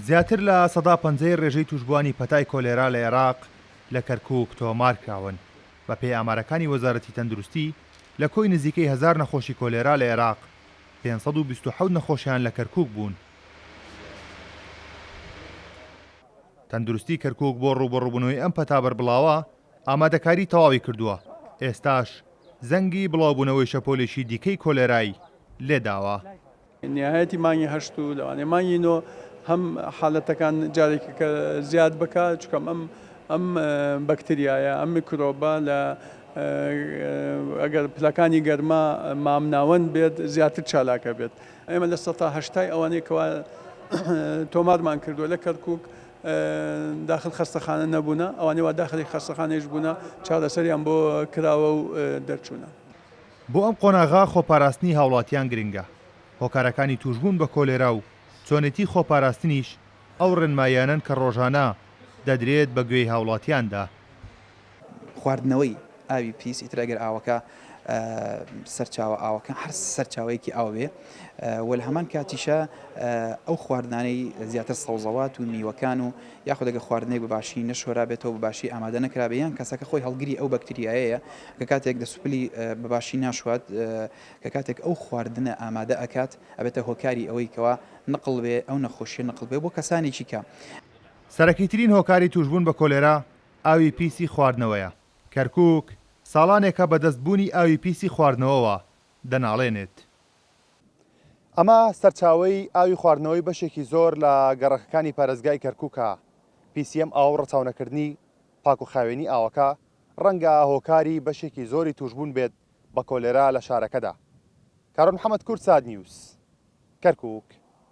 زیاتر لە سەدا پەنجای رێژەی تووشبووانی پەتای کۆلێرا لە عێراق لە کەرکووک تۆمارکراون. بەپێی ئامارەکانی وەزارەتی تەندروستی، لە کۆی نزیکەی هەزار نەخۆشی کۆلێرا لە عێراق، 527 نەخۆشیان لە کەرکووک بوون. تەندروستی کەرکووک بۆ ڕووبەڕووبوونەوەی ئەم پەتا بەربڵاوە ئامادەکاری تەواوی کردووە، ئێستاش زەنگی بڵاوبوونەوەی شەپۆلێکی دیکەی کۆلێرای لێداوە. نیهایەتی مانگی هەشت و لەوانەیە مانگی نۆ هەم حالەتەکان جارێکی کە زیاد بکا چکەم ئەم ئەم بەکتریایە ئەم میکرۆبە لە ئەگەر پلەکانی گەرما مامناوەند بێت زیاتر چالاکە بێت ئێمە لە سەتا هەشتای ئەوانەی کەوا تۆمارمان کردووە لە کەرکک داخل خەستەخانە نەبوونە ئەوانەی وا داخلی خەستەخانەیش بوونە چارەسەریان بۆ کراوە و دەرچوونە. بۆ ئەم قۆناغە خۆپاراستنی هاوڵاتیان گرنگە، هۆکارەکانی تووشبوون بە کۆلێرا و چۆنێتی خۆپاراستنیش ئەو ڕێنماییانەن کە ڕۆژانە دەدرێت بە گوێی هاوڵاتیاندا. خواردنەوەی ئاوی پیس، ئیتر ئەگەر ئاوەکە سەرچاوە ئاوەکە هەر سەرچاوەیەکی ئاو بێ و لە هەمان کاتیشە ئەو خواردنانەی زیاتر سەوزەوات و میوەکان و یاخود ئەگەر خواردنێک بە باشی نەشۆرابێتەوە بە باشی ئامادە نەکرابێ یان کەسەکە خۆی هەڵگری ئەو بەکتریایەیە کە کاتێک دەسوپلی بە باشی ناشوات کە کاتێک ئەو خواردنە ئامادە ئەکات ئەبێتە هۆکاری ئەوەی کەوا نقڵ بێ ئەو نەخۆشیە نقڵ بێ بۆ کەسانێکی کە سەرەکیترین هۆکاری تووشبوون بە کۆلێرا ئاوی پیسی خواردنەوەیە، کەرکوک ساڵانێکە بەدەست بوونی ئاوی پیسی خواردنەوەوە دەناڵێنێت. ئەمە سەرچاوەی ئاوی خواردنەوەی بەشێکی زۆر لە گەڕەکەکانی پارێزگای کەرکوکە، پیسی ئەم ئاوە و ڕەچاونەکردنی پاک و خاوێنی ئاوەکە ڕەنگە هۆکاری بەشێکی زۆری تووشبوون بێت بە کۆلێرا لە شارەکەدا. کارۆن محەمەد، کوردسات نیوز، کەرکوک.